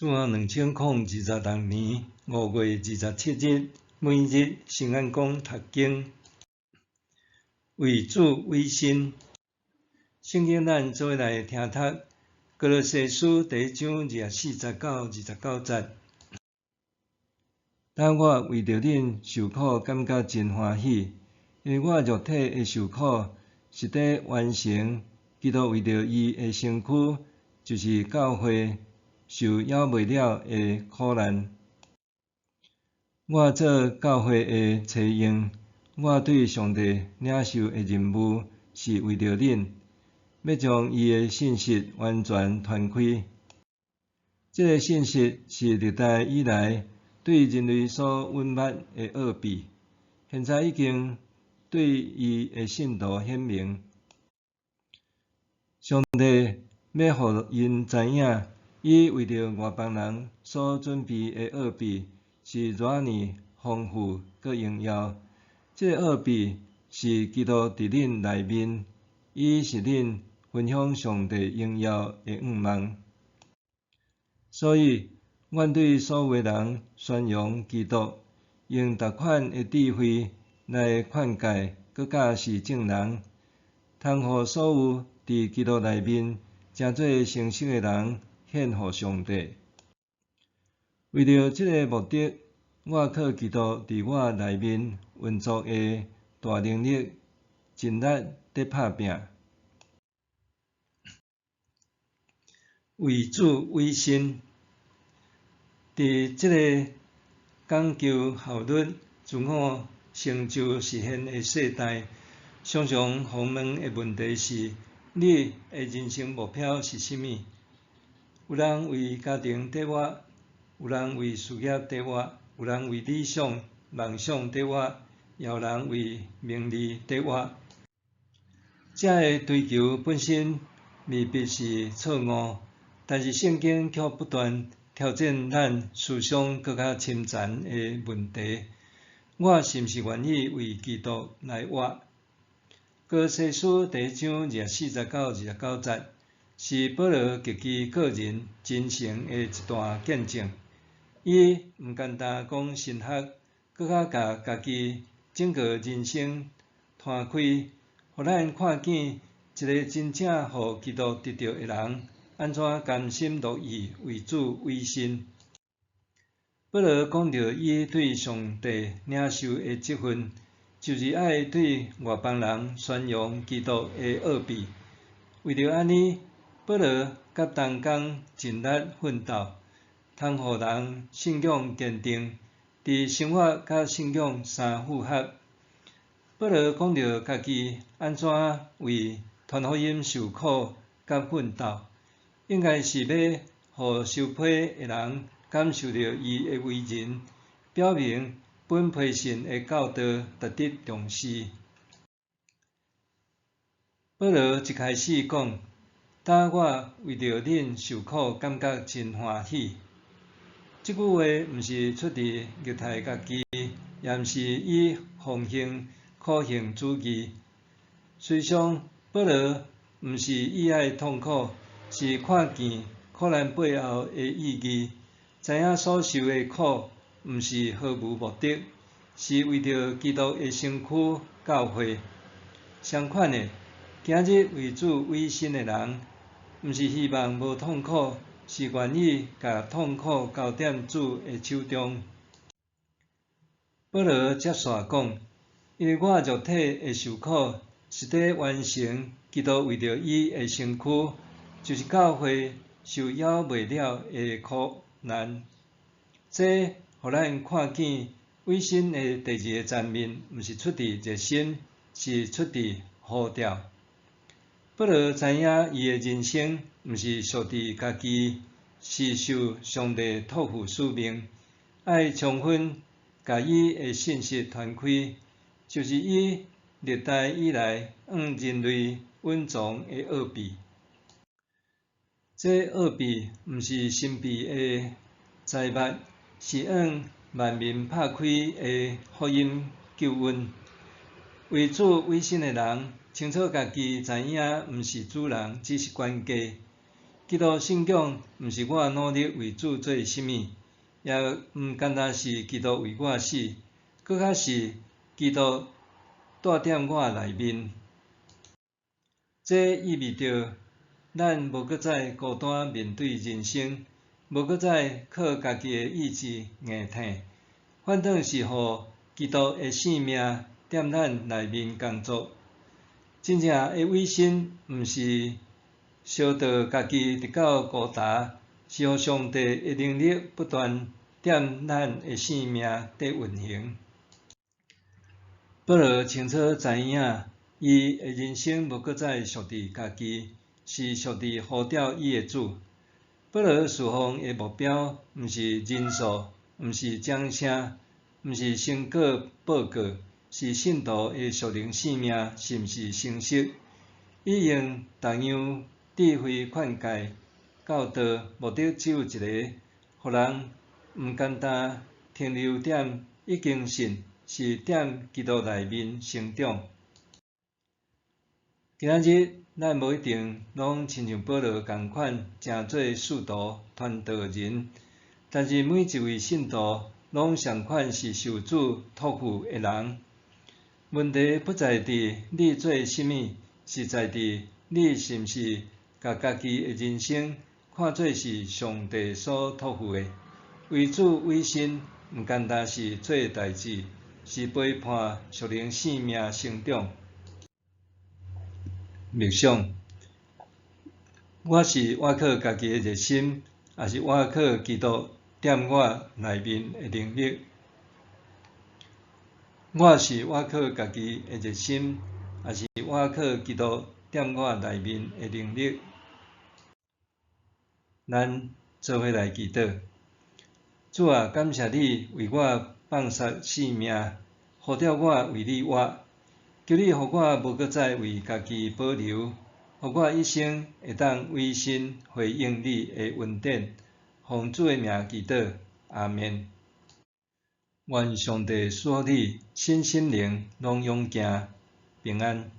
主後2026年5月27日，每日聖安講讀經，為主委身。聖經咱做伙來聽讀歌羅西書第一章24節到29節。當我為著恁受苦，感覺真歡喜，因為我肉體的受苦，是佇完成基督為著伊的身軀，就是教會受枵袂了的苦難。我做教會的差役，我對上帝領受的任務是為著恁，欲將伊的信息完全傳開。這个信息是歷代以來對人類所隱瞞的奧秘，現在已經對伊的信徒顯明。上帝欲予𪜶知影，伊為著外邦人所準備的奧秘是偌爾豐富閣榮耀。這个奧秘是基督佇恁內面，伊是恁分享上帝榮耀的向望。所以，阮對所有人宣揚基督，用逐款的智慧來勸誡閣教示眾人，通予所有佇基督內面成做成熟的人獻予上帝。為著這个目的，我靠基督佇我內面運作的大能力，盡力佇拍拚。為主委身，佇這个講求效率、自我成就實現的世代，常常予問的問題是：你的人生目標是啥物？有人為家庭佇活，有人為事業佇活，有人為理想、夢想佇活，也有人為名利佇活。這个追求本身未必是錯誤，但是聖經卻不斷挑戰咱思想閣較深層的問題：我是毋是願意為基督來活？歌羅西書第一章24節到29節，是保羅極其個人真誠的一段見證。伊毋單單講神學，閣較共家己整個人生攤開，予咱看見一个真正予基督得著的人，按怎甘心樂意為主委身。保羅講著伊對上帝領受的職分，就是愛對外邦人宣揚基督的奧秘。為著按呢，保羅佮同工盡力奮鬥，通予人信仰堅定，佇生活佮信仰相符合。保羅講著家己按怎為傳福音受苦佮奮鬥，應該是欲予受批的人感受著伊的為人，表明本批信的教導值得重視。保羅一開始講：當我為著恁受苦，感覺真歡喜。這句話毋是出自虐待家己，也毋是以奉行苦行主義。事實上，保羅毋是喜愛痛苦，是看見苦難背後的意義，知影所受的苦毋是毫無目的，是為著基督的身軀教會。相款的，今日為主委身的人，毋是希望無痛苦，是願意共痛苦交佇主的手中。保羅接續講：因為我肉體的受苦，是佇完成基督為著伊的身軀，就是教會受枵袂了的苦難。這予咱看見委身的第二个層面，毋是出自熱心，是出自呼召。保羅知影伊的人生毋是屬佇家己，是受上帝託付使命，愛充分共伊的信息傳開，就是伊歷代以來向人類隱藏的奧秘。這奧秘毋是神秘的財物，是向萬民拍開的福音救恩。為主委身的人，清楚家己知影毋是主人，只是管家。基督信仰毋是我努力為主做啥物，也毋干焦是基督為我死，閣較是基督蹛踮我內面。這意味著咱無閣再孤單面對人生，無閣再靠家己的意志硬挺，反轉是予基督的性命踮咱內面工作。真正的委身毋是燒著家己直到高達，是予上帝的能力不斷踮咱的性命佇運行。保羅清楚知影，伊的人生無閣再屬佇家己，是屬佇呼召伊的主。保羅事奉的目標，毋是人數，毋是掌聲，毋是成果報告，是信徒的屬靈性命是毋是成熟。伊用逐樣智慧勸誡教導，目的只有一個，予人毋干焦停留踮已經信，是踮基督內面成長。今仔日咱無一定攏親像保羅仝款，成做使徒、傳道人，但是每一位信徒攏仝款是受主託付的人。問題不在佇你做啥物，是在佇你是毋是共家己的人生看做是上帝所託付的。為主委身，毋干焦是做代誌，是陪伴屬靈性命成長。默想，我是倚靠家己的熱心，抑是倚靠基督踮我內面的能力？我是倚靠家己的熱心，抑是倚靠基督踮我內面的能力？咱做伙來祈禱。主啊，感謝你為我放捨性命，呼召我為你活。求你予我無閣再為家己保留，予我一生會當委身回應你的恩典。奉主的名祈禱，阿們。願上帝賜福你，身心靈攏勇健平安。